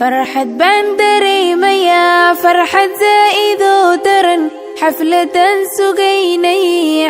Farxad baan dareemayaa, farxad zaa'idoo daran. Xafladan sugaynay,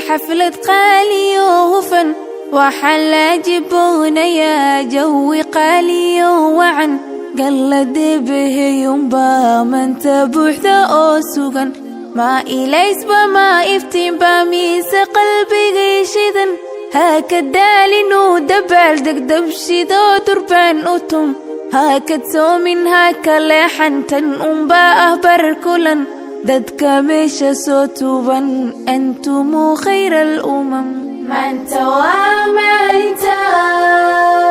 xaflad qaaliyo hufan. Waxaa la jiboonayaa jawi qaaliyo wacan. Galladebeheyunbaa manta buuxda oo sugan. Ma ilaysba, ma iftiinba, mise qalbigay shidan? Haka daalinuu dabaaldeg, dabshidoo durbaan u tum. Hakad soomin, haka leexan, tan unbaa ah bar kulan. Dadka meesha soo tuban, antumu khayra alumam. Maanta waa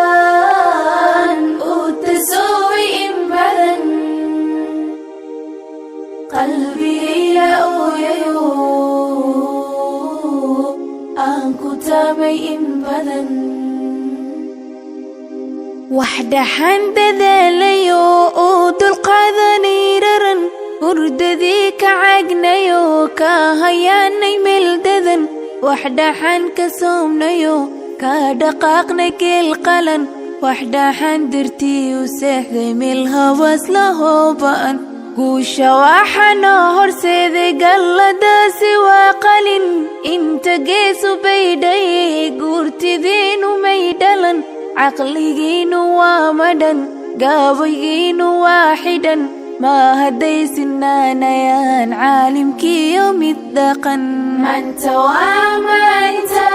maalintaan uu tasoobay in badan. Qalbigayla ooyayo, aan ku taamay in badan. Wax dhaxan dadaalayo oo dulqaadanay raran, hurdadii ka caagnayo, ka hayaanay meeldadan. Wax dhaxan ka soomnayo, ka dhaqaaqnay geel qalan. Wax dhaxan dartii u seexday meel habaas lahoo ba'an. Guusha waxaanoo horseeday galladaasi waa qalin. Inta geesu baydhay, guurtidiinu may dhalan. Caqligiinu waa madhan, gaabaygiinu waa xidhan. Ma hadday sinaanayaan caalimkiiyo mid dhaqan. Maanta waa maalinta.